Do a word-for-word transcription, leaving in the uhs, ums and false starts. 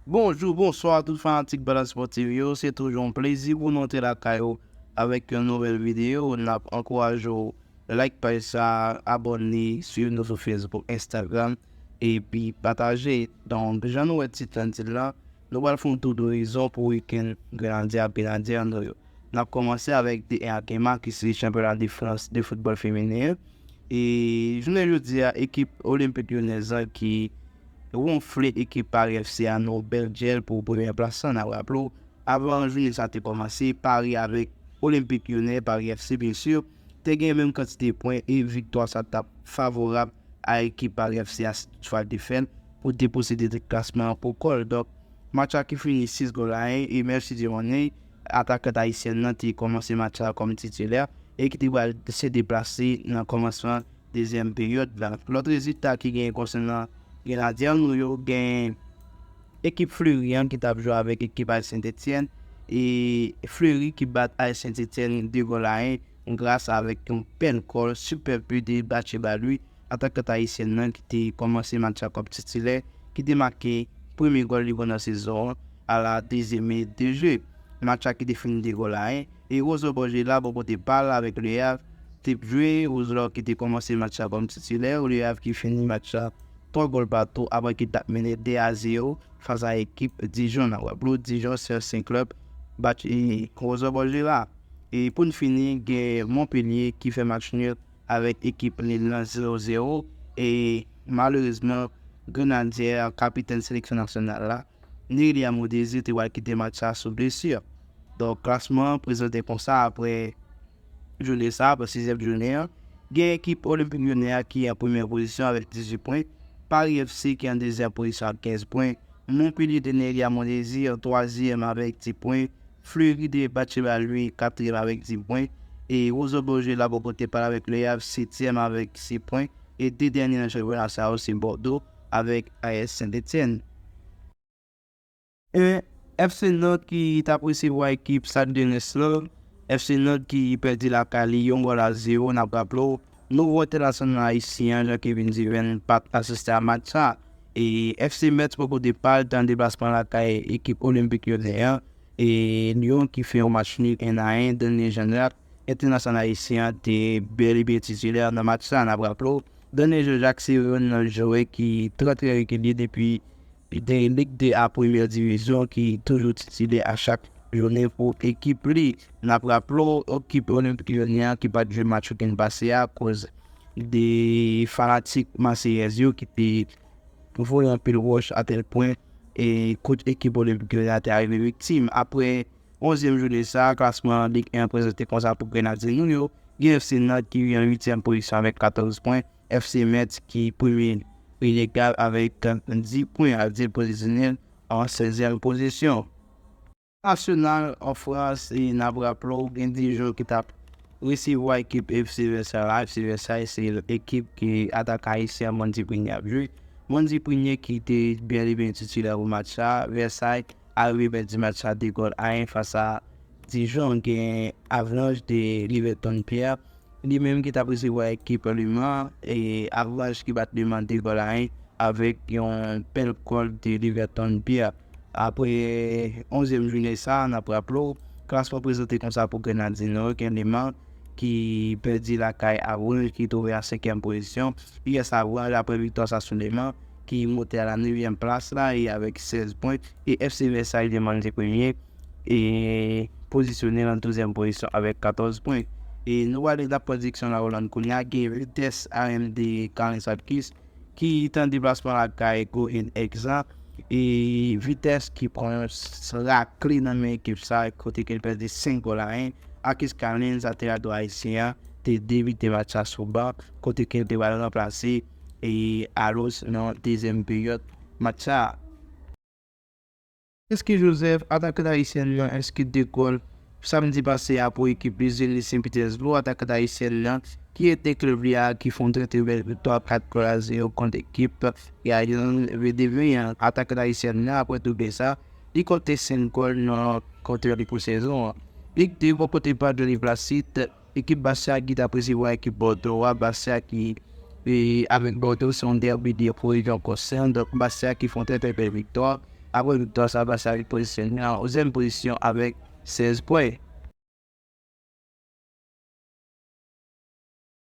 Bonjou, bonswa tout fanatik Ballon Sport T V yo. Se toujou yon plezi pou nou antre lakay ou avèk yon nouvèl videyo. N ap ankouraje w like paj sa, abòne, swiv nou sou Facebook, Instagram, epi pataje. Donk, jan nou wè tit lan di l la, nou pral fè yon tour d'horizon pou wikenn Grenadye ak Grenadye nou yo. N ap kòmanse avèk D un Arkema ki se chanpyona de Frans de foutbòl feminen an. E jounen jodi a, ekip Olympique Lyonnais lan ki wonfle ekip Paris F C a nan yon bèl dyèl pou premyè plas lan. N ap raple w, avan jounen sa te kòmanse, Paris avèk Olympique Lyonnais, Paris F C byen si, te gen menm kantite pwen e viktwa sa t ap favorab a ekip Paris F C a si toutfwa l te fè l pou te posede klasman an pou kò l. Donk, match la ki fini sis gòl a yen e Mercedes Moné, atakant ayisyèn nan, te kòmanse match la kòm titilè e ki te pral se deplase nan kòmansman dezyèm peryòd la. Lòt rezilta ki genyen konsènan Grenadye nou yo, gen ekip Fleury an ki t ap jwe avèk ekip A S Saint-Étienne e Fleury ki bat A S Saint-Étienne de gòl a yen gras avèk yon bèl kòl, sipèb bi de Bacheba Louis, atakant ayisyèn nan ki te kòmanse match la kòm titilè, ki te make premye gòl li pandan sezon an a la dizuit minit de jeu. Match la ki te fini de gòl a yen. E Rozo Borgella bò kote pa l avèk Le Havre te jwe, Rozo ki te kòmanse match la kòm titilè, Le Havre ki fini match la twa gòl patou apre ki t ap mennen de a zewo fas a ekip Dijon nan. W ap raple w, Dijon se ansyen klèb bat e Rozo Borgella. E pou n fini, gen Montpellier ki fè match nil avèk ekip Lille nan zewo zewo. E malerezman, Grenadye a, kapitèn seleksyon nasyonal la, Nery Amo Désir, te pral kite match sa sou blesi. Donk, klasman an prezante konsa apre jounen sa, apre sizyèm jounen an. Gen ekip Olympique Lyonnais a ki an premyè pozisyon avèk dizuit pwen, Paris F C ki an dezyèm pozisyon ak kenz pwen, Montpellier de Nery Amo Désir an twazyèm avèk dis pwen, Fleury de Bacheba Louis katriyèm avèk dis pwen, e Rozo Borgella bò kote pa l avèk Le Havre setyèm avèk sis pwen, e de dènye nan chanpyona sa yo se Bordeaux avèk A S Saint-Étienne. E F C Nantes ki t ap resevwa ekip Stade de Reims lan, F C Nantes ki pèdi lakay li yon gòl a zewo, n ap raple w, nouvo entènasyonal ayisyen an, Jean-Kevin Duvin, pa t asiste a match sa. E F C Metz bò kote pa l, te an deplasman lakay ekip Olympique Lyonnais an, e Lyon ki fè yon match nil en a en, Daniel Gignac, entènasyonal ayisyen an, te bèl e byen titilè nan match sa. N ap raple w, Daniel Gignac se youn nan jwè ki trè, trè regilye depi de Ligue deux a Premyè Divizyon ki toujou titilè a chak jounen pou ekip li. N ap raple w, ekip Olympique Lyonnais an ki pa t jwe match wikenn pase a akoz de fanatik maseyèz yo ki te voye anpil wòch a tèl pwen e koch ekip Olympique Lyonnais a te arive viktim. Apre onzyèm jounen sa a, klasman Ligue un an prezante konsa pou Grenadye nou yo. Gen F C Nantes ki an uityèm pozisyon avèk katòz pwen, F C Metz ki premye ilegal avèk dis pwen, a di pozisyonèl an sèzyèm pozisyon. Nasyonal an Frans, e n ap raple w, gen Dijon ki t ap resevwa ekip F C Versailles la. F C Versailles se ekip ke atakan ayisyen an Mandy Prunier ap jwe. Mandy Prunier ki te bèl e byen titilè pou match sa. Versailles arive pèdi match sa de gòl a yen fas a Dijon. Gen Avalanche de Liverton Pierre, li menm ki t ap resevwa ekip Le Mans, e Avalanche ki bat Le Mans de gòl a yen avèk yon bèl kòl de Liverton Pierre. Apre onzyèm jounen sa a, n ap raple w, klasman prezante konsa pou Grenadye nou yo, gen Le Mans ki pèdi lakay Avalanche ki twouve a senkyèm pozisyon. U S Avalanche, apre viktwa sa sou Le Mans, ki monte a la nevyèm plas la e avèk sèz pwen. E F C Versailles de Mandy Prunier e pozisyone l an douzyèm pozisyon avèk katòz pwen. E nou prale nan pwodiksyon la Hollande kounye a, gen Vitesse A M de Carlos Atkins ki t an deplasman lakay Go Ahead Eagles la. E Vitesse ki pran yon s-, rakle nan men ekip sa, kote ke l pèdi senk gòl a yen. Akis Kalins, latèral dwat ayisyen an, te debite match sa sou ban, kote ke l te pral ranplase e Alos nan dezyèm peryòd match sa. Prisky Joseph, atakan ayisyen nan, enskri de gòl samdi pase a pou ekip Luzerne Saint Petersbourg. Atakan ayisyen nan, ki ede klèb li a, ki fè yon trè trè bèl viktwa kat gòl a zewo kont ekip Gaillon V D V an. Atakan ayisyen nan, apre double sa, li konte senk gòl nan kontwè li pou sezon an. Ligue deux, bò kote pa Johnny Placide, ekip Bastia ki t ap resevwa ekip Bordeaux a, Bastia ki, e, avèk Bordeaux, se yon dèbi de pou rejyon Konsèn, donk Bastia ki fè yon trè trè bèl viktwa. Apre viktwa sa, Barça vin pozisyone an onzyèm pozisyon avèk sèz pwen.